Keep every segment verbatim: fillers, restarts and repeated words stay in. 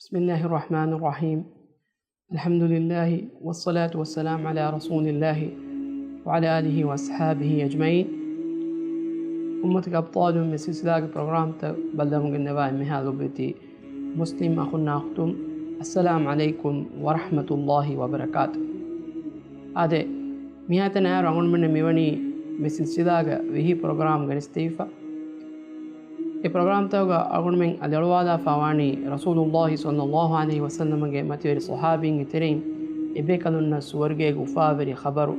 بسم الله الرحمن الرحيم. الحمد لله والصلاة والسلام على رسول الله وعلى آله وأصحابه أجمعين. އުއްމަތުގެ އަބްޠާލުން މި ސިލްސިލާގެ ޕްރޮގްރާމްތައް ބައްލަވަމުން ގެންނަވާ އެންމެހާ ލޮބުވެތި މުސްލިމް އަޚުންނާ އުޚްތުން، އައްސަލާމް ޢަލައިކުމް ވަރަޙްމަތުﷲި ވަބަރަކާތު. އާދެ، މިހާތަނަށް އައިރު އަޅުގަނޑުމެންނަށް މިވަނީ މި ސިލްސިލާގަ ވިހި ޕްރޮގްރާމް ގެނެސްދީފަ. އެ ޕްރޮގްރާމްތަކުގަ އަޅުގަނޑުމެން އަލިއަޅުވާލާފަ ވާނީ ރަސޫލުﷲި ޞައްލަﷲު ޢަލައިހި ވަސައްލަމަގެ މަތިވެރި ޞަޙާބީންގެ ތެރެއިން އެބޭކަލުންނަށް ސުވަރުގޭގެ އުފާވެރި ޚަބަރު،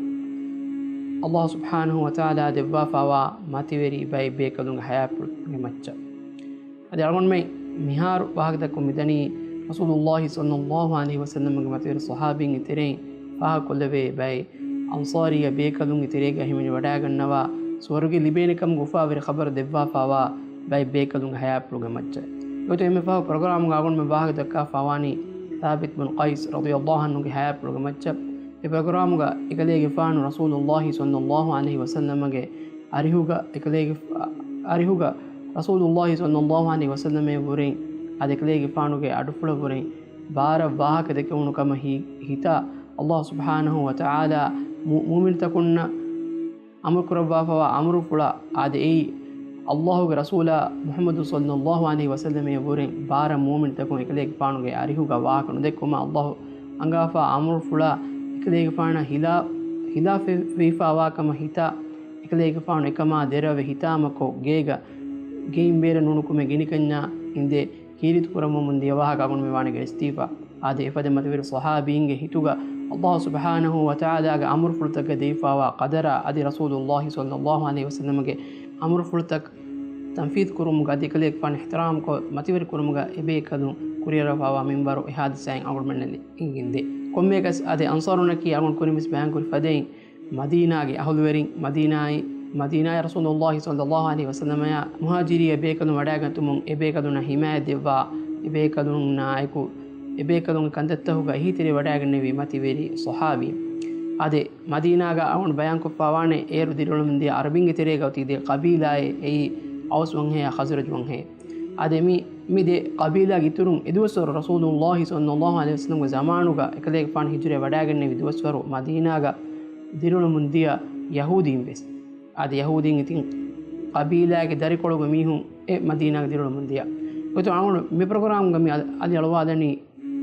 ﷲ ސުބްޙާނަހޫ ވަތަޢާލާ ދެއްވާފަވާ މަތިވެރި ބައެއް ބޭކަލުންގެ ޙަޔާތްޕުޅުގެ މައްޗަށް. އަދި އަޅުގަނޑުމެން މިހާރު ވާހަކަދައްކަން މިދަނީ ރަސޫލުﷲި ޞައްލަﷲު ޢަލައިހި ވަސައްލަމަގެ މަތިވެރި ޞަޙާބީންގެ ތެރެއިން ފާހަގަކޮށްލެވޭ ބައެއް އަންޞާރީ ބޭކަލުންގެ ތެރޭގަ ހިމެނިވަޑައިގަންނަވާ ސުވަރުގެ ލިބޭނެ ކަމުގެ އުފާވެރި ޚަބަރު ދެއްވާފަވާ ބައެއް ބޭކަލުންގެ ޙަޔާތްޕުޅުގެ މައްޗަށް. އެގޮތުން އެންމެ ފަހު ޕްރޮގްރާމުގަ އަޅުގަނޑުމެން ވާހަކަދައްކާފަ ވާނީ ސާބިތު ބުން ޤައިސް ރަޟިޔަﷲު ޢަންހުގެ ޙަޔާތްޕުޅުގެ މައްޗަށް. އެ ޕްރޮގްރާމުގަ އެކަލޭގެފާނު ރަސޫލުﷲި ޞައްލަﷲު ޢަލައިހި ވަސައްލަމަގެ އަރިހުގަ އެކަލޭގެފާ-، އަރިހުގަ ރަސޫލުﷲި ޞައްލަﷲު ޢަލައިހި ވަސައްލަމައަށްވުރެން އަދި އެކަލޭގެފާނުގެ އަޑުފުޅަށްވުރެން ބާރަށް ވާހަކަ ދެކެވުނު ކަމަށް ހި-، ހިތާ، ﷲ ސުބްޙާނަހޫ ވަތަޢާލާ މު-، މުއުމިނުތަކުންނަށް އަމުރު ކުރައްވާފަވާ އަމުރުފުޅާ އާދެ، އެއީ ﷲގެ ރަސޫލާ މުޙައްމަދު ޞައްލަﷲު ޢަލައިހި ވަސައްލަމައަށްވުރެން ބާރަށް މުއުމިނުތަކުން އެކަލޭގެފާނުގެ އަރިހުގަ ވާހަކަ ނުދެއްކުމަށް ﷲ އަންގާފާ އަމުރުފުޅާ އެކަލޭގެފާނަށް ހިލާ-، ހިލާފެއް ވެފާވާ ކަމަށް ހިތާ، އެކަލޭގެފާނު އެކަމާ ދެރަވެ ހިތާމަކޮށް ގޭގަ ގެއިން ބޭރަށް ނޫނުކުމެ ގިނިކަންޏާ އިނދެ ކީރިތި ކުރަމުން ދިޔަ ވާހަކަ އަޅުގަނޑުމެން ވާނެ ގެނެސްދީފަ. އާދެ، އެފަދަ މަތިވެރި ޞަޙާބީންގެ ހިތުގަ ﷲ ސުބްޙާނަހޫ ވަތަޢާލާގެ އަމުރުފުޅުތަކުގަ ދެވިފަވާ ޤަދަރާ އަދި ރަސޫލުﷲި ޞައްލަﷲު ޢަލައިހި ވަސައްލަމަގެ އަމުރުފުޅުތަކު ތަންފީޛު ކުރުމުގަ އަދި އެކަލޭގެފާނު އިޙްތިރާމްކޮށް މަތިވެރި ކުރުމުގަ އެބޭކަލުން ކުރިއަރަވާފަވާ މިންވަރު އެ ޙާދިސާއިން އަޅުގަނޑުމެންނަށް އެނގިގެންދޭ. ކޮންމެއަކަސް އާދެ، އަންޞާރުންނަކީ އަޅުގަނޑު ކުރިންވެސް ބަޔާންކުރި ފަދައިން މަދީނާގެ އަހުލުވެރިން، މަދީނާއި، މަދީނާއަށް ރަސޫލުﷲި ޞައްލަﷲު ޢަލައިހި ވަސައްލަމައާ މުހާޖިރީ ބޭކަލުން ވަޑައިގަތުމުން އެބޭކަލުންނަށް ޙިމާޔަތް ދެއްވާ، އެބޭކަލުންނާއެކު އެބޭކަލުންގެ ކަންތައްތަކުގަ އެހީތެރިވެ ވަޑައިގެންނެވި މަތިވެރި ޞަޙާބީން. އާދެ، މަދީނާގަ އަޅުގަނޑު ބަޔާންކޮށްފަ ވާނެ، އޭރު ދިރިއުޅެމުންދިޔަ ޢަރަބިންގެ ތެރޭގަ އޮތީ ދެ ޤަބީލާއެއް، އެއީ އައުސް ވަންހަޔާ ޚަޒްރަޖް ވަންހަޔޭ. އާދެ، މި، މި ދެ ޤަބީލާގެ އިތުރުން އެދުވަސްވަރު ރަސޫލުﷲި ޞައްލަﷲު ޢަލައިހި ވަސައްލަމަގެ ޒަމާނުގަ އެކަލޭގެފާނު ހިޖުރަވެ ވަޑައިގެންނެވި ދުވަސްވަރު މަދީނާގަ ދިރިއުޅެމުންދިޔަ ޔަހޫދީން ވެސް، އާދެ، ޔަހޫދީން އިތިން ޤަބީލާގެ ދަރިކޮޅުގެ މީހުން އެ މަދީނާގަ ދިރިއުޅެމުންދިޔަ. އެގޮތުން އަޅުގަނޑު މި ޕްރޮގްރާމްގަ މި އަލި-، އަލިއަޅުވާލަނީ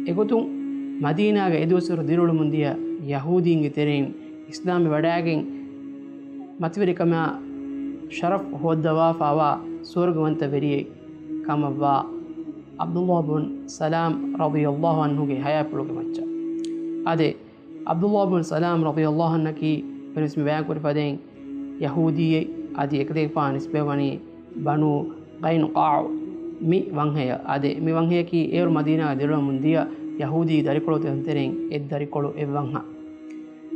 އެގޮތުން މަދީނާގަ އެދުވަސްވަރު ދިރިއުޅެމުންދިޔަ ޔަހޫދީންގެ ތެރެއިން އިސްލާމްވެ ވަޑައިގެން މަތިވެރިކަމާ ޝަރަފް ހޯއްދަވާފަވާ ސުވަރުގަވަންތަ ވެރިއެއް ކަމަށްވާ ޢަބްދުﷲ ބުން ސަލާމް ރަޟިޔަﷲު ޢަންހުގެ ޙަޔާތްޕުޅުގެ މައްޗަށް. އާދެ، ޢަބްދުﷲ ބުން ސަލާމް ރަޟިޔަﷲު ޢަންހަކީ ކުރިންވެސް މި ބަޔާންކުރި ފަދައިން ޔަހޫދީއެއް، އަދި އެކަލޭގެފާނު ނިސްބަތްވަނީ ބަނޫ ޤައިނުޤާޢު މި ވަންހަޔަށް. އާދެ، މި ވަންހަޔަކީ އޭރު މަދީނާގަ ދިރިއުޅެމުންދިޔަ ޔަހޫދީ ދަރިކޮޅުތަކުގެ ތެރެއިން އެއް ދަރިކޮޅު އެއްވަންހަ.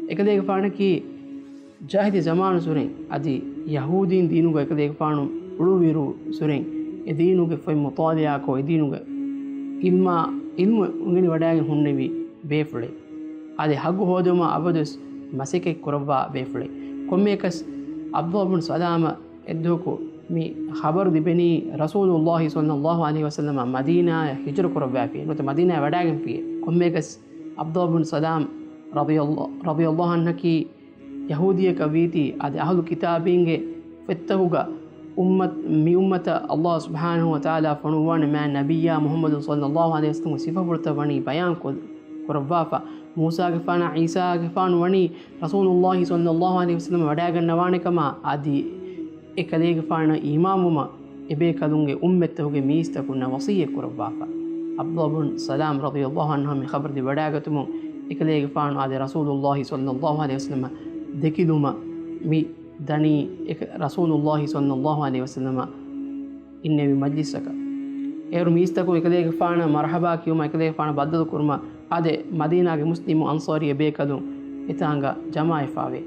އެކަލޭގެފާނަކީ ޖާހިލީ ޒަމާނު ސުރެން އަދި ޔަހޫދީން ދީނުގަ އެކަލޭގެފާނު އުޅުއްވިއިރު ސުރެން އެ ދީނުގެ ފޮތް މުޠާލަޢާކޮށް އެ ދީނުގެ ޢިލްމާ، ޢިލްމު އުނގެނިވަޑައިގެން ހުންނެވި ބޭފުޅެއް. އާދެ، ޙައްޤު ހޯދުމަށް އަބަދުވެސް މަސައްކަތް ކުރައްވާ ބޭފުޅެއް. ކޮންމެއަކަސް ޢަބްދުﷲ ބުން ސަލާމަށް އެއްދުވަހަކު މި ޚަބަރު ލިބެނީ ރަސޫލުﷲި ޞައްލަﷲު ޢަލައިހި ވަސައްލަމަ މަދީނާއަށް ހިޖުރަ ކުރައްވައިފި، ނުވަތަ މަދީނާއަށް ވަޑައިގެންފި. ކޮންމެއަކަސް ޢަބްދުﷲ ބުން ސަލާމް ރަޟިޔަﷲ، ރަޟިޔަﷲު ޢަންހަކީ ޔަހޫދީއަކަށް ވީތީ، އަދި އަހުލު ކިތާބީންގެ ފޮތްތަކުގަ އުއްމަތް، މި އުއްމަތަށް ﷲ ސުބްޙާނަހޫ ވަތަޢާލާ ފޮނުއްވާނެ މާތް ނަބިއްޔާ މުޙައްމަދު ޞައްލަﷲު ޢަލައިހި ވަސައްލަމަ ސިފަފުޅުތައް ވަނީ ބަޔާން ކޮށް-، ކުރައްވާފަ. މޫސާގެފާނާ ޢީސާގެފާނު ވަނީ ރަސޫލުﷲި ޞައްލަﷲު ޢަލައިހި ވަސައްލަމަ ވަޑައިގަންނަވާނެ ކަމާ، އަދި އެކަލޭގެފާނަށް އީމާންވުމަށް އެބޭކަލުންގެ އުއްމަތްތަކުގެ މީސްތަކުންނަށް ވަޞިއްޔަތް ކުރައްވާފަ. ޢަބްދުﷲ ބުން ސަލާމް ރަޟިޔަﷲު ޢަންހު މި ޚަބަރު ލިބިވަޑައިގަތުމުން އެކަލޭގެފާނު އާދެ، ރަސޫލުﷲި ޞައްލަﷲު ޢަލައިހި ވަސައްލަމަ ދެކިލުމަށް މި ދަނީ އެކަ-، ރަސޫލުﷲި ޞައްލަﷲު ޢަލައިހި ވަސައްލަމަ އިންނެވި މަޖްލިސްއަކަށް. އޭރު މީސްތަކުން އެކަލޭގެފާނަށް މަރުޙަބާ ކިޔުމަށް އެކަލޭގެފާނަށް ބައްދަލު ކުރުމަށް އާދެ، މަދީނާގެ މުސްލިމު އަންޞާރީ ބޭކަލުން އެތާނގަ ޖަމާވެފާވޭ.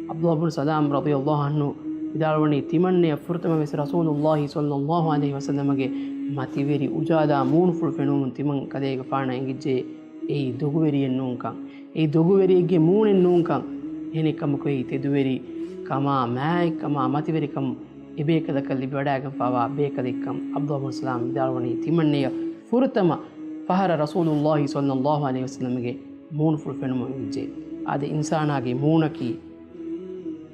ޢަބްދުﷲ ބުން ސަލާމް ރަޟިޔަﷲު ޢަންހު ވިދާޅުވަނީ، ތިމަންނެޔަށް ފުރަތަމަ ވެސް ރަސޫލުﷲި ޞައްލަﷲު ޢަލައިހި ވަސައްލަމަގެ މަތިވެރި އުޖާލާ މޫނުފުޅު ފެނުމުން ތިމަން ކަލޭގެފާނަށް އެނގިއްޖެ، އެއީ ދޮގުވެރިއެއް ނޫންކަން. އެއީ ދޮގުވެރިއެއްގެ މޫނެއް ނޫންކަން. އެހެނެއްކަމަކު އެއީ ތެދުވެރި ކަމާ، މާތްކަމާ، މަތިވެރިކަމު އެބޭކަލަކަށް ލިބިވަޑައިގެންފާވާ ބޭކަލެއްކަން. ޢަބްދުﷲ ބުން ސަލާމް ވިދާޅުވަނީ، ތިމަންނެޔަށް ފުރަތަމަ ފަހަރަށް ރަސޫލުﷲ ޞައްލަﷲ ޢަލައިހި ވަސައްލަމަގެ މޫނުފުޅު ފެނުމުން އެނގިއްޖެ. އާދެ، އިންސާނާގެ މޫނަކީ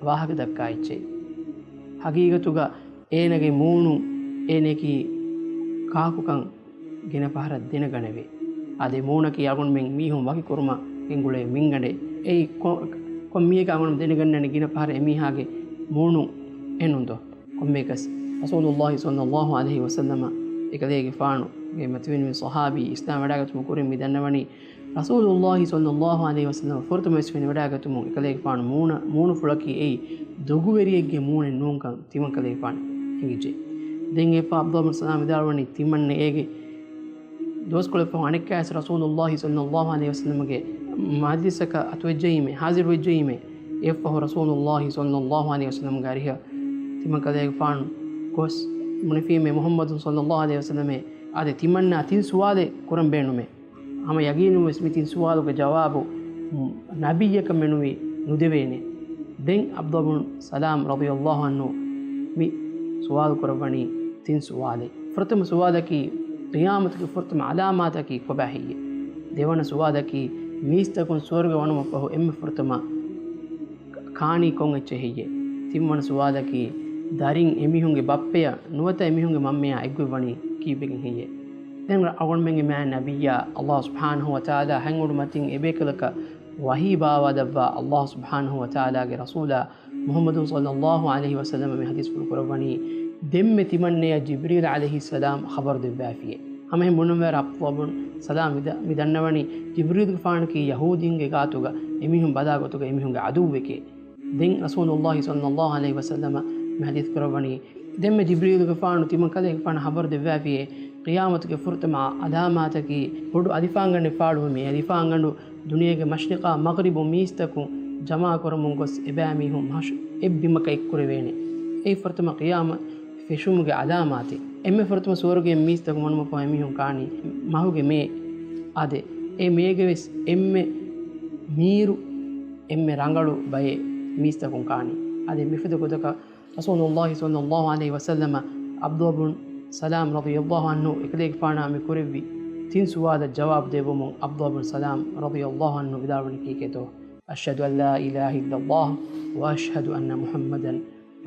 ވާހަކަ ދައްކާ އެއްޗެއް. ހަގީގަތުގަ އޭނަގެ މޫނު އޭނައަކީ ކާކުކަން ގިނަ ފަހަރަށް ދެނެގަނެވޭ. އާދެ، މޫނަކީ އަޅުގަނޑުމެން މީހުން ވަކި ކުރުމަށް ގެންގުޅޭ މިންގަނޑެއް. އެއީ ކޮ-، ކޮން މީހަކަށް އަޅުގަނޑު ދެނެގަންނަނީ ގިނަ ފަހަރަށް އެމީހާގެ މޫނު އެނުންދޯ؟ ކޮންމެއަކަސް ރަސޫލުﷲ ޞައްލަﷲ ޢަލައިހި ވަސައްލަމަ އެކަލޭގެފާނުގެ މަތިވެނިވި ޞަޙާބީ އިސްލާމް ވެޑާގަތުމުގެ ކުރިން މި ދަންނަވަނީ، ރަސޫލުﷲ ޞައްލަﷲ ޢަލައިހި ވަސައްލަމަ ފުރަތަމަވެސް ފެނިވަޑާގަތުމުން އެކަލޭގެފާނު މޫނަ-، މޫނުފުޅަކީ އެއީ ދޮގުވެރިއެއްގެ މޫނެއް ނޫންކަން ތިމަންކަލޭގެފާނަށް އެނގިއްޖެ. ދެން އެއަށްފަހު ޢަބްދުﷲ ބިން ސަލާމް ވިދާޅުވަނީ ތިމަންނަ އޭގެ ދުވަސްކޮޅެއްފަހު އަނެއްކާވެސް ރަސޫލުﷲ ޞައްލަﷲ ޢަލައިހި ވަސައްލަމަގެ މަޖްލިސަކަށް އަތުވެއްޖައީމޭ، ޙާޟިރުވެއްޖައީމޭ. އެއަށްފަހު ރަސޫލުﷲ ޞައްލަﷲ ޢަލައިހި ވަސައްލަމަގެ އަރިހަށް ތިމަންކަލޭގެފާނު ގޮސް ބުނެފީމޭ، މުޙައްމަދު ޞައްލަﷲ ޢަލައިހި ވަސައްލަމޭ، އާދެ، ތިމަންނަ ތިން ސުވާލެއް ކުރަން ބޭނުމޭ. ހަމަ ޔަގީނުންވެސް މި ތިން ސުވާލުގެ ޖަވާބު ނަބިއްޔަކަށް މެނުވީ ނުދެވޭނެ. ދެން ޢަބްދުﷲ ބިން ސަލާމް ރަޟިޔަﷲ ޢަންހު މި ސުވާލު ކުރައްވަނީ ތިން ސުވާލެއް. ފުރަތަމަ ސުވާލަކީ، ޤިޔާމަތުގެ ފުރަތަމަ ޢަލާމާތަކީ ކޮބާ ހެއްޔޭ؟ ދެވަނަ ސުވާލަކީ، މީސްތަކުން ސުވަރުގެ ވަނުމަށްފަހު އެންމެ ފުރަތަމަ ކާނީ ކޮން އެއްޗެއް ހެއްޔޭ؟ ތިންވަނަ ސުވާލަކީ، ދަރިން އެމީހުންގެ ބައްޕަޔަށް ނުވަތަ އެމީހުންގެ މަންމަޔާ އެއްގޮތްވަނީ ކީއްވެގެން ހެއްޔޭ؟ ދެން އަޅުގަނޑުމެންގެ މާތް ނަބިއްޔާ، ﷲ ސުބްޙާނަހޫ ވަތަޢާލާ ހަތް އުޑު މަތިން އެބޭކަލަކަށް ވަޙީ ބާވާލައްވާ، ﷲ ސުބްޙާނަހޫ ވަތަޢާލާގެ ރަސޫލާ މުޙައްމަދު ޞައްލަﷲ ޢަލައިހި ވަސައްލަމަ މި ޙަދީޘްފުޅު ކުރައްވަނީ، ދެންމެ ތިމަންނަޔަށް ޖިބްރީލް ޢަލައިހިއްސަލާމް ޚަބަރު ދެއްވާފިޔޭ. ހަމަ އެހެން ބުނުންވާއިރު ޢަބްދުﷲ ބިން ސަލާމް މި ދަ-، މި ދަންނަވަނީ، ޖިބްރީލުގެފާނަކީ ޔަހޫދީންގެ ގާތުގަ އެމީހުން ބަލާ ގޮތުގަ އެމީހުންގެ ޢަދުއްވެކޭ. ދެން ރަސޫލުﷲ ޞައްލަﷲ ޢަލައިހި ވަސައްލަމަ މި ޙަދީޘް ކުރައްވަނީ، ދެންމެ ޖިބްރީލުގެފާނު ތިމަންކަލޭގެފާނަށް ޚަބަރު ދެއްވާފިޔޭ، ޤިޔާމަތުގެ ފުރަތަމަ ޢަލާމާތަކީ ބޮޑު އަލިފާންގަނޑެއް ފާޅުވުމޭ. އެ އަލިފާންގަނޑު ދުނިޔޭގެ މަޝްރިޤާ މަޣްރިބު މީސްތަކުން ޖަމާކުރަމުން ގޮސް އެބައިމީހުން މަހަށް އެއްބިމަކަށް އެއްކުރެވޭނެ. އެއީ ފުރަތަމަ ޤިޔާމަތް ފެށުމުގެ ޢަލާމާތެއް. އެންމެ ފުރަތަމަ ސުވަރުގެއަށް މީސްތަކުން ވަނުމަށްފަހު އެމީހުން ކާނީ މަހުގެ މޭ. އާދެ، އެ މޭގެވެސް އެންމެ މީރު، އެންމެ ރަނގަޅު ބައެއް މީސްތަކުން ކާނީ. އާދެ، މިފަދަ ގޮތަކަށް ރަސޫލުﷲ ޞައްލަﷲ ޢަލައިހި ވަސައްލަމަ ޢަބްދުﷲ ބިން ސަލާމް ރަޟިޔަﷲ ޢަންހު އެކަލޭގެފާނާ މި ކުރެއްވި ތިން ސުވާލަށް ޖަވާބު ދެއްވުމުން ޢަބްދުﷲ ބިން ސަލާމް ރަޟިޔަﷲ ޢަންހު ވިދާޅުވަނީ ކީކޭތޯ؟ أشهد أن لا إله إلا الله وأشهد أن محمدا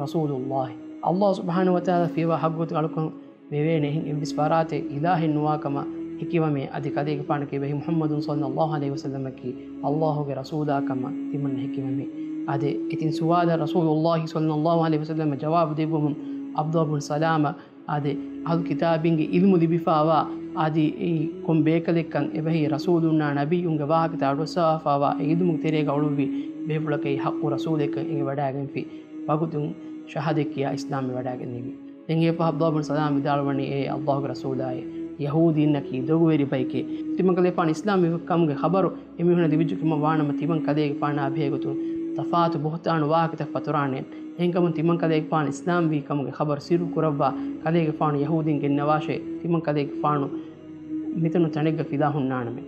رسول الله. ﷲ ސުބްޙާނަހޫ ވަތަޢާލާ ފިޔަވާ ޙައްޤުގޮތުގަ އަޅުކަން ވެވޭނެ އެހެން އެއްވެސް ފަރާތެއް އިލާހެއް ނުވާ ކަމަށް ހެކިވަމޭ، އަދި ކަލޭގެފާނަކީ އެބަހީ މުޙައްމަދު ޞައްލަﷲ ޢަލައިހި ވަސައްލަމަކީ ﷲ ގެ ރަސޫލާ ކަމަށް ތިމަންނަ ހެކިވަމޭ. އާދެ، އެ ތިން ސުވާލަށް ރަސޫލުﷲ ޞައްލަﷲ ޢަލައިހި ވަސައްލަމަ ޖަވާބު ދެއްވުމުން ޢަބްދުﷲ ބިން ސަލާމަށް، އާދެ، އަހުލު ކިތާބީންގެ ޢިލްމު ލިބިފާވާ، އާދެ، އެއީ ކޮން ބޭކަލެއްކަން އެބަހީ ރަސޫލުންނާ ނަބިއްޔުންގެ ވާހަކަތައް އަޑުއައްސަވާފާވާ އެ ޢިލްމުގެ ތެރޭގަ އުޅުއްވި ބޭފުޅަކަށް ޙައްޤު ރަސޫލެއްކަން އެނގިވަޑައިގެންފި ވަގުތުން ޝަހާދަތް ކިޔާ އިސްލާމްވެވަޑައިގެން ނިވި. ދެން އެއަށްފަހު ޢަބްދުﷲ ބިން ސަލާމް ވިދާޅުވަނީ، އޭ ﷲ ގެ ރަސޫލާއޭ، ޔަހޫދީންނަކީ ދޮގުވެރި ބައެކޭ. ތިމަންކަލޭގެފާނު އިސްލާމް ވި ކަމުގެ ޚަބަރު އެމީހުންނަށް ލިބިއްޖެ ކަމަށް ވާނަމަ، ތިމަންކަލޭގެފާނާ ބެހޭގޮތުން ތަފާތު ބުހުތާނު ވާހަކަތައް ފަތުރާނެ. އެހެންކަމުން ތިމަންކަލޭގެފާނު އިސްލާމްވީ ކަމުގެ ޚަބަރު ސިއްރު ކުރައްވާ، ކަލޭގެފާނު ޔަހޫދީން ގެންނަވާށޭ، ތިމަންކަލޭގެފާނު މިތަނުން ތަނެއްގަ ފިލާ ހުންނާނަމޭ.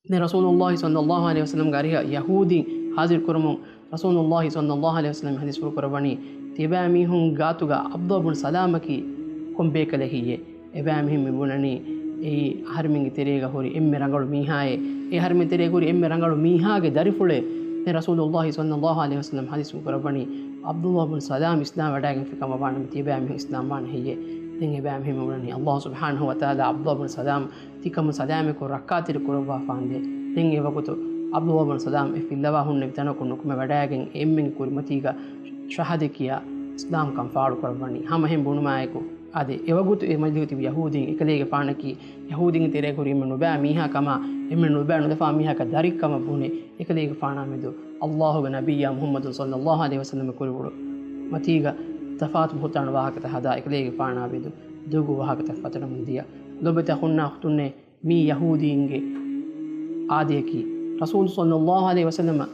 ދެން ރަސޫލުﷲ ޞައްލަﷲ ޢަލައިހި ވަސައްލަމްގެ އަރިހަށް ޔަހޫދީން ޙާޟިރު ކުރަމުން، ރަސޫލުﷲ ޞައްލަﷲ ޢަލައިހި ވަސައްލަމް ޙަދީޘްފުޅު ކުރައްވަނީ، ތިޔަބައިމީހުން ގާތުގަ ޢަބްދުﷲ ބިން ސަލާމަކީ ކޮން ބޭކަލެއް ހެއްޔޭ؟ އެބައިމީހުން މި ބުނަނީ، އެއީ އަހަރެމެންގެ ތެރޭގަ ހުރި އެންމެ ރަނގަޅު މީހާއޭ. އެ އަހަރެމެން ތެރޭގަ ހުރި އެންމެ ރަނގަޅު މީހާގެ ދަރިފުޅޭ. ދެން ރަސޫލުﷲ ޞައްލަﷲ ޢަލައިހި ވަސައްލަމް ޙަދީޘް ކުރައްވަނީ، ޢަބްދުﷲ ބިން ސަލާމް އިސްލާމް ވަޑައިގެންފި ކަމަށް ވާނަމަ، ތިޔަބައިމީހުން އިސްލާމް ވާނެ ހެއްޔޭ؟ ދެން އެބައިމީހުން މި ބުނަނީ، ﷲ ސުބްޙާނަހޫ ވަތަޢާލާ ޢަބްދުﷲ ބިން ސަލާމް ތިކަމުން ސަލާމަތްކޮށް ރައްކާތެރި ކުރައްވާފާނދޭ. ދެން އެވަގުތު ޢަބްދުﷲ ބިން ސަލާމް އެ ފިއްލަވާ ހުންނެވި ތަނަކުން ނުކުމެ ވަޑައިގެން އެ އެންމެންގެ ކުރިމަތީގަ ޝަހާދަތް ކިޔާ އިސްލާމްކަން ފާޅު ކުރައްވަނީ. ހަމަ އެހެން ބުނުމާއެކު، އާދެ، އެވަގުތު އެ މަޖިލީހު ތިބި ޔަހޫދީން އެކަލޭގެފާނަކީ ޔަހޫދީންގެ ތެރޭގަ ހުރި އެންމެ ނުބައި މީހާ ކަމާ، އެންމެ ނުބައި ނުލަފާ މީހާކަށް ދަރިކަމަށް ބުނެ، އެކަލޭގެފާނާ މެދު ﷲ ގެ ނަބިއްޔާ މުޙައްމަދު ޞައްލަﷲ ޢަލައިހި ވަސައްލަމް ކުރި މަތީގަ ތަފާތު ބުހުތާނު ވާހަކަތައް ހަދާ، އެކަލޭގެފާނާ މެދު ދޮގު ވާހަކަތައް ފަތުރަމުން ދިޔަ. ލޮބުވެތި އަޚުންނާ އުޚްތުންނޭ، މީ ޔަހޫދީންގެ އާދަޔަކީ، ރަސޫލު ޞައްލަﷲ ޢަލައިހި ވަސައްލަމަ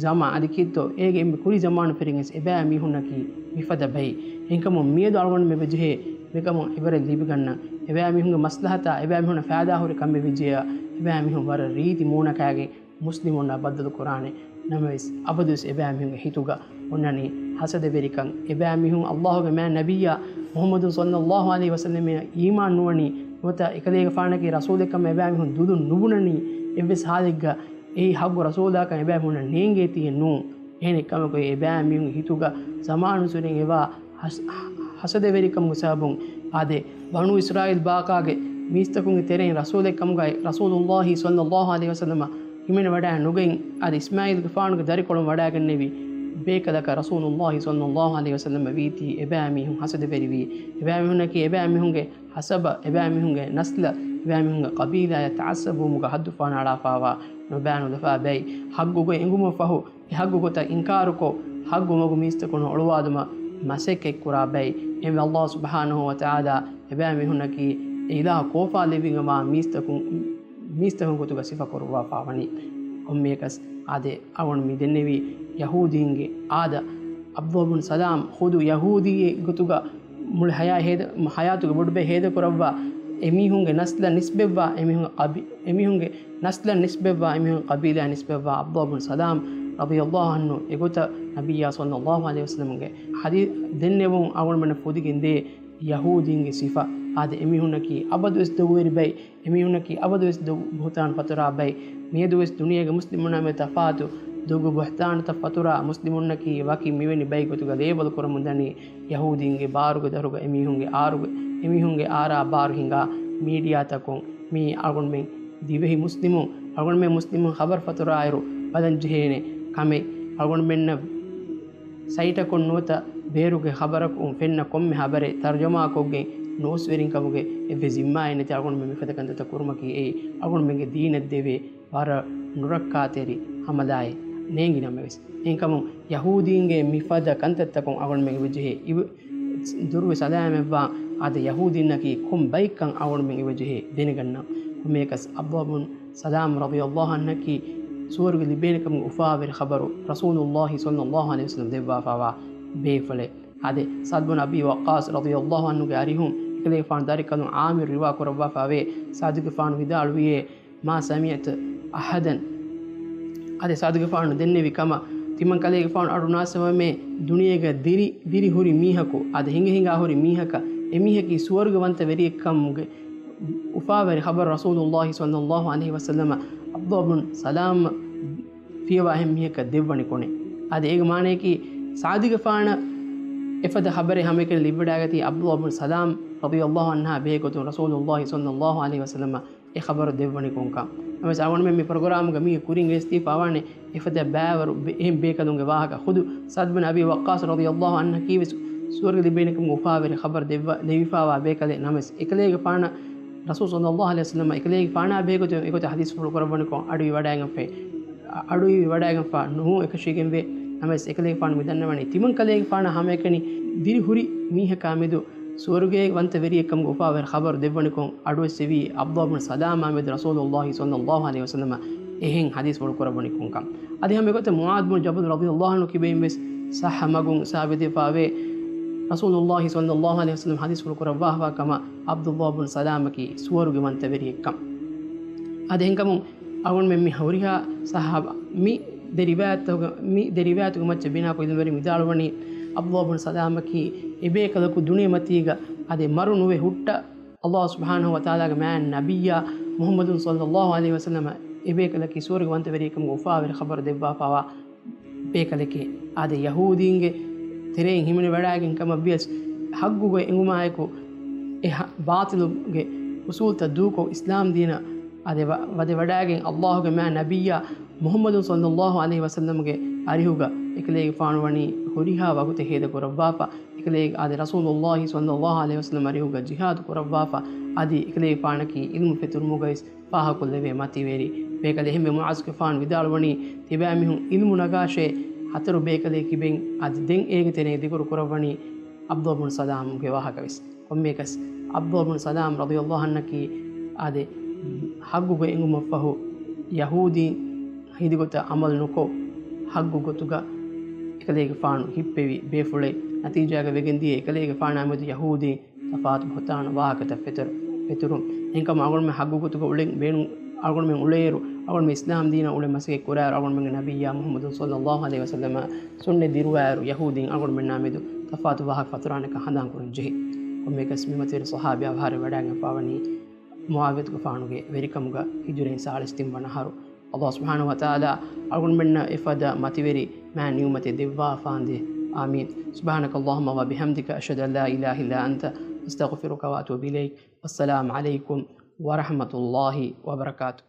ޒަމާ އަދި ކީއްތޯ އޭގެ އެންމެ ކުރީ ޒަމާނު ފެރިގެން ވެސް އެބައިމީހުންނަކީ މިފަދަ ބައެއް. އެހެންކަމުން މިއަދު އަޅުގަނޑު މި ވެޖެހޭ މިކަމުން އިބަރަތް ލިބިގަންނަން. އެބައިމީހުންގެ މަސްލަހަތާ އެބައިމީހުންނަށް ފައިދާ ހުރި ކަމެއް ވެއްޖެޔާ، އެބައިމީހުން ވަރަށް ރީތި މޫނަކާގެން މުސްލިމުންނާ ބައްދަލު ކުރާނެ. ނަމަވެސް، އަބަދުވެސް އެބައިމީހުންގެ ހިތުގަ އޮންނަނީ ހަސަދަވެރިކަން. އެބައިމީހުން ﷲ ގެ މާތް ނަބިއްޔާ މުޙައްމަދު ޞައްލަﷲ ޢަލައިހި ވަސައްލަމަށް އީމާން ނުވަނީ ނުވަތަ އެކަލޭގެފާނަކީ ރަސޫލެއްކަމަށް އެބައިމީހުން ދުލުން ނުބުނަނީ އެއްވެސް ހާލެއްގަ އެއީ ހައްގު ރަސޫލާކަން އެބައިމީހުންނަށް ނޭނގޭތީއެއް ނޫން. އެހެނެއްކަމަކު އެބައިމީހުންގެ ހިތުގަ ޒަމާނުއްސުރެން އެވާ ހަސް-، ހަސަދަވެރިކަމުގެ ސަބަބުން އާދެ، ބަނޫ އިސްރާއީލް ބާކާގެ މީސްތަކުންގެ ތެރެއިން ރަސޫލެއްކަމުގައި ރަސޫލުﷲ ޞައްލަﷲ ޢަލައިހި ވަސައްލަމަ ހިމެނިވަޑައި ނުގެން އަދި އިސްމާޢީލްގެފާނުގެ ދަރިކޮޅުން ވަޑައިގެންނެވި ބޭކަލަކަށް ރަސޫލުﷲ ޞައްލަﷲ ޢަލައިހި ވަސައްލަމަ ވީތީ އެބައިމީހުން ހަސަދަވެރިވީ. އެބައިމީހުންނަކީ އެބައިމީހުންގެ ހަސަބަ، އެބައިމީހުންގެ ނަސްލަ، އެބައިމީހުންގެ ޤަބީލާޔަށް ތަޢައްސަބުވުމުގަ ހައްދު ފަނާޅާފާވާ ނުބާނުލަފާ ބައި ހައްގުގަ އެނގުމަށްފަހު، އެ ހައްގު ގޮތަށް އިންކާރުކޮށް، ހައްގު މަގު މީސްތަކުން އޮޅުވާލުމަށް މަސައްކަތްކުރާ ބައި. އެންމެ ﷲ ސުބްޙާނަހޫ ވަތަޢާލާ އެބައިމީހުންނަކީ އެ އިލާހު ކޯފާލެއްވިގެންވާ މީސްތަކުން، މީސްތަކުން ގޮތުގަ ސިފަކުރުވާފާވަނީ. ކޮންމެއަކަސް އާދެ، އަޅުގަނޑު މި ދެންނެވީ ޔަހޫދީންގެ އާދަ. ޢަބްދުﷲ ބިން ސަލާމް ޚުދު ޔަހޫދީއެއް ގޮތުގަ މުޅި ޙަޔާ ހޭދަ-، ޙަޔާތުގެ ބޮޑުބޭ ހޭދަކުރައްވާ އެމީހުންގެ ނަސްލަށް ނިސްބަތްވާ އެމީހުން ޤަބި-، އެމީހުންގެ ނަސްލަށް ނިސްބަތްވާ އެމީހުން ޤަބީލާ ނިސްބަތްވާ ޢަބްދުﷲ ބިން ސަލާމް ރަޟިޔަﷲ ޢަންހު އެގޮތަށް ނަބިއްޔާ ޞައްލަﷲ ޢަލައިހި ވަސައްލަމްގެ ޙަދީޘް ދެންނެވުން އަޅުގަނޑުމެންނަށް ފުދިގެންދޭ ޔަހޫދީންގެ ސިފަ. އާދެ، އެމީހުންނަކީ އަބަދުވެސް ދޮގުވެރި ބައި، އެމީހުންނަކީ އަބަދުވެސް ދޮގު ބުހުތާން ފަތުރާ ބައި. މިއަދުވެސް ދުނިޔޭގެ މުސްލިމުންނާ މެދު ތަފާތު ދޮގު ބުހުތާނުތައް ފަތުރާ މުސްލިމުންނަކީ ވަކި މިވެނި ބައި ގޮތުގަ ލޭބަލް ކުރަމުން ދަނީ. ޔަހޫދީންގެ ބާރުގެ ދަށުގަ އެމީހުންގެ އާރުގެ، އެމީހުންގެ އާރާ ބާރު ހިނގާ މީޑިއާތަކުން މީ އަޅުގަނޑުމެން ދިވެހި މުސްލިމުން، އަޅުގަނޑުމެން މުސްލިމުން ޚަބަރު ފަތުރާއިރު ބަލަން ޖެހޭނެ ކަމެއް. އަޅުގަނޑުމެންނަށް ސައިޓަކުން ނުވަތަ ބޭރުގެ ޚަބަރަކުން ފެންނަ ކޮންމެ ޚަބަރެއް ތަރުޖަމާކޮށްގެން ނޫސްވެރިން ކަމުގެ އެއްވެސް ޒިންމާއެއް ނެތި އަޅުގަނޑުމެން މިފަދަ ކަންތައްތައް ކުރުމަކީ އެއީ އަޅުގަނޑުމެންގެ ދީނަށް ދެވޭ ވަރަށް ނުރައްކާތެރި ހަމަލާއެއް ނޭނގި ނަމަވެސް. އެހެންކަމުން ޔަހޫދީންގެ މިފަދަ ކަންތައްތަކުން އަޅުގަނޑުމެން އެބަޖެހޭ އިވް-، ދުރުވެ ސަލާމަތްވާ އާދެ، ޔަހޫދީންނަކީ ކޮން ބައެއްކަން އަޅުގަނޑުމެން އެބަޖެހޭ ދެނެގަންނަން. ކޮންމެއަކަސް ޢަބްދުﷲ ބިން ސަލާމް ރަޟިޔަﷲ ޢަންހަކީ ސުވަރުގެ ލިބޭނެކަމުގެ އުފާވެރި ޚަބަރު ރަސޫލުﷲ ޞައްލަﷲ ޢަލައިހި ވަސައްލަމް ދެއްވާފާވާ ބޭފުޅެއް. އާދެ، ސަޢްދު ބިން އަބީ ވައްޤާޞް ރަޟިޔަﷲ ޢަންހުގެ އަރިހުން އެކަލޭގެފާނު ދަރިކަލުން ޢާމިރު ރިވާ ކުރައްވާފާވޭ. ސަޢްދުގެފާނު ވިދާޅުވިއޭ، މާ ސަމިޢްތު އަޙަދަން. އާދެ، ސަޢްދުގެފާނު ދެންނެވި ކަމަށް ތިމަން ކަލޭގެފާނު އަޑު ނާސަވަމޭ ދުނިޔޭގަ ދިރި، ދިރި ހުރި މީހަކު، އާދެ، ހިނގަ ހިނގާ ހުރި މީހަކަށް އެމީހަކީ ސުވަރުގެ ވަންތަ ވެރިއެއްކަމުގެ އުފާވެރި ޚަބަރު ރަސޫލުﷲ ޞައްލަﷲ ޢަލައިހި ވަސައްލަމަ ޢަބްދުﷲ ބިން ސަލާމް ފިޔަވާ އެހެން މީހަކަށް ދެއްވަނީ ކޮނެ. އާދެ، އޭގެ މާނަޔަކީ ސަޢްދުގެފާނަށް އެފަދަ ޚަބަރެއް ހަމައެކަނި ލިބިވަޑައިގަތީ ޢަބްދުﷲ ބިން ސަލާމް ރަޟިޔަﷲ ޢަންހާ ބެހޭ ގޮތުން ރަސޫލުﷲ ޞައްލަﷲ ޢަލައިހި ވަސައްލަމަ އެ ޚަބަރު ދެއްވަނީ ކޮންކަން. ނަމަވެސް އަޅުގަނޑުމެން މި ޕްރޮގްރާމުގަ މީގެ ކުރިން ވެސް ދީފާވާނެ އެފަދަ ބައިވަރު ބެ-، އެހެން ބޭކަލުންގެ ވާހަކަ. ޚުދު ސަޢްދު ބިން އަބީ ވައްޤާޞް ރަޟިޔަﷲ ޢަންހަކީ ވެސް ސުވަރުގެ ލިބޭނެކަމުގެ އުފާވެރި ޚަބަރު ދެއްވަ-، ދެވިފާވާ ބޭކަލެއް. ނަމަވެސް އެކަލޭގެފާނަށް ރަސޫލު ޞައްލަﷲ ޢަލައިހި ވަސައްލަމަ އެކަލޭގެފާނާ ބެހޭގޮތުން އެގޮތަށް ޙަދީޘްފުޅު ކުރައްވަނިކޮށް އަޑުއިވިވަޑައިގެންފަ-، އަ-، އަޑުއިވިވަޑައިގެންފަ ނުހުން އެކަށީގެންވޭ. ނަމަވެސް އެކަލޭގެފާނު މިދަންނަވަނީ ތިމަން ކަލޭގެފާނާ ހަމައެކަނި ދިރިހުރި މީހަކާމެދު ސުވަރުގޭ ވަންތަ ވެރިއެއްކަމުގެ އުފާވެރި ޚަބަރު ދެއްވަނިކޮށް އަޑުއެއްސެވީ ޢަބްދުﷲ ބިން ސަލާމާމެދު ރަސޫލުﷲ ޞައްލަﷲ ޢަލައިހި ވަސައްލަމަ އެހެން ޙަދީޘްފުޅު ކުރައްވަނިކޮށްކަން. އަދި ހަމަ އެގޮތަށް މުޢާޛު ބިން ޖަބަލް ރަޟިޔަﷲ ޢަންހު ކިބައިން ވެސް ޞައްޙަ މަގުން ސާބިތުވެފާވޭ ރަސޫލުﷲ ޞައްލަﷲ ޢަލައިހި ވަސައްލަމަ ޙަދީޘްފުޅު ކުރައްވާފާ ކަމަށް ޢަބްދުﷲ ބިން ސަލާމަކީ ސުވަރުގެ ވަންތަ ވެރިއެއްކަން. އާދެ، އެހެންކަމުން އަޅުގަނޑުމެން މި ހުރިހާ ޞައްޙަ-، މި ދެ ރިވާޔަތުގެ، މި ދެ ރިވާޔަތުގެ މައްޗަށް ބިނާކޮށް ޢިލްމުވެރިން ވިދާޅުވަނީ، ޢަބްދުﷲ ބިން ސަލާމަކީ އެބޭކަލަކު ދުނިޔެމަތީގަ އާދެ މަރު ނުވެ ހުއްޓަ، ﷲ ސުބްޙާނަހޫ ވަތަޢާލާގެ މާތް ނަބިއްޔާ މުޙައްމަދު ޞައްލަﷲ ޢަލައިހި ވަސައްލަމަ އެބޭކަލަކީ ސުވަރުގެ ވަންތަ ވެރިއެއްކަމުގެ އުފާވެރި ޚަބަރު ދެއްވާފާވާ ބޭކަލެކޭ. އާދެ، ޔަހޫދީންގެ ތެރެއިން ހިމެނިވަޑައިގެން ކަމަށް ވިޔަސް، ޙައްގުގަ އެނގުމާއެކު އެ ޙަ-، ބާޠިލުގެ އުޞޫލުތައް ދޫކޮށް، އިސްލާމް ދީނަށް އާދެ، ވަ-، ވަދެ ވަޑައިގެން، ﷲ ގެ މާތް ނަބިއްޔާ މުޙައްމަދު ޞައްލަﷲ ޢަލައިހި ވަސައްލަމްގެ އަރިހުގަ އެކަލޭގެފާނު ވަނީ ހުރިހާ ވަގުތެއް ހޭދަ ކުރައްވާފަ، އެކަލޭގެ އާދެ، ރަސޫލުﷲ ޞައްލަﷲ ޢަލައިހި ވަސައްލަމް އަރިހުގަ ޖިހާދު ކުރައްވާފަ، އަދި އެކަލޭގެފާނަކީ ޢިލްމު ފެތުރުމުގައި ފާހަގަކޮށްލެވޭ މަތިވެރި ބޭކަލެއް. އެހެންވެ، މުޢާޛުގެފާނު ވިދާޅުވަނީ، ތިބާމީހުން ޢިލްމު ނަގާށޭ ހަތަރު ބޭކަލެއް ކިބެން. އަދި ދެން އޭގެ ތެރެއިން ޛިކުރު ކުރައްވަނީ ޢަބްދުﷲ ބިން ސަލާމްގެ ވާހަކަވެސް. ކޮންމެއަކަސް، ޢަބްދުﷲ ބިން ސަލާމް ރަޟިޔަﷲ ޢަންހަކީ އާދެ، ޙައްގުގަ އެނގުމަށްފަހު ޔަހޫދީން ހިނދިގޮތަށް ޢަމަލު ނުކޮށް، ޙައްގު ގޮތުގަ އެކަލޭގެފާނު ހިއްޕެވި ބޭފުޅެއް. ނަތީޖާގަ ވެގެންދިޔަ އެކަލޭގެފާނާ މެދު ޔަހޫދީން ތަފާތު ބުހުތާނު ވާހަކަތައް ފެތުރު-، ފެތުރުން. އެހެންކަމުން އަޅުގަނޑުމެން ޙައްގު ގޮތުގަ އުޅެން ބޭނުން، އަޅުގަނޑުމެން އުޅޭއިރު، އަޅުގަނޑުމެން އިސްލާމް ދީނަށް އުޅެން މަސައްކަތް ކުރާއިރު، އަޅުގަނޑުމެންގެ ނަބިއްޔާ މުޙައްމަދު ޞައްލަﷲ ޢަލައިހި ވަސައްލަމަ ސުންނަތް ދިރުވާއިރު، ޔަހޫދީން އަޅުގަނޑުމެންނާ މެދު ތަފާތު ވާހަކަ ފަތުރާނެކަން ހަނދާން ކުރަން ޖެހޭ. ކޮންމެއަކަސް މި މަތިވެރި ޞަޙާބީ އަވަހާރަވެވަޑައިގެންފާވަނީ މުޢާވިޔަތުގެފާނުގެ ވެރިކަމުގަ ހިޖުރައިން ސާޅީސް ތިން ވަނަ އަހަރު. އަލްލާހު ސުބްޙާނަހޫ ވަތަޢާލާ އަޅުގަނޑުމެންނަށް އެފަދަ މަތިވެރި މާތް ނިޢުމަތެއް ދެއްވާފާނދޭ. އާމީން. سبحانك اللهم وبحمدك، أشهد أن لا إله إلا أنت، أستغفرك وأتوب إليك. السلام عليكم ورحمة الله وبركاته.